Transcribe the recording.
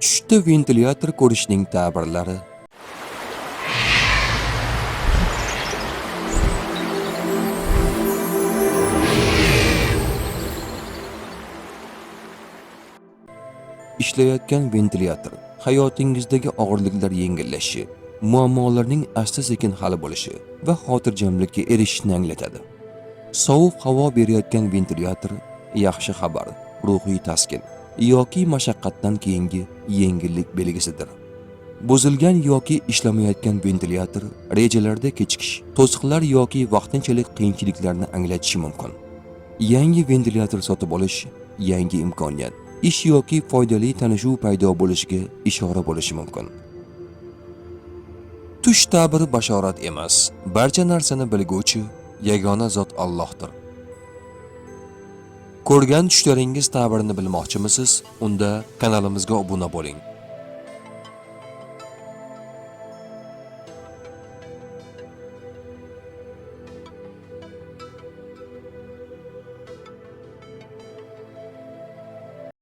Tushda ventilyator ko'rishning ta'birlari. Ishlayotgan ventilyator hayotingizdagi og'irliklar yengillashi, muammolarning asta-sekin hal bo'lishi va xotirjamlikka erishishni anglatadi. Sovuq havo berayotgan ventilyator yaxshi xabar, ruhiy taskin yoki mashaqqatdan keyingi yengillik belgisidir. Buzilgan yoki ishlamayotgan ventilyator rejalarda kechikish, to'siqlar yoki vaqtinchalik qiyinchiliklarni anglatishi mumkin. Yangi ventilyator sotib olish yangi imkoniyat, ish yoki foydali tanishuv paydo bo'lishiga ishora bo'lishi mumkin. Tush ta'biri bashorat emas, barcha narsani bilguvchi yagona zot Allohdir. Ko'rgan tushlaringiz ta'birini bilmoqchimisiz? Unda kanalimizga obuna bo'ling.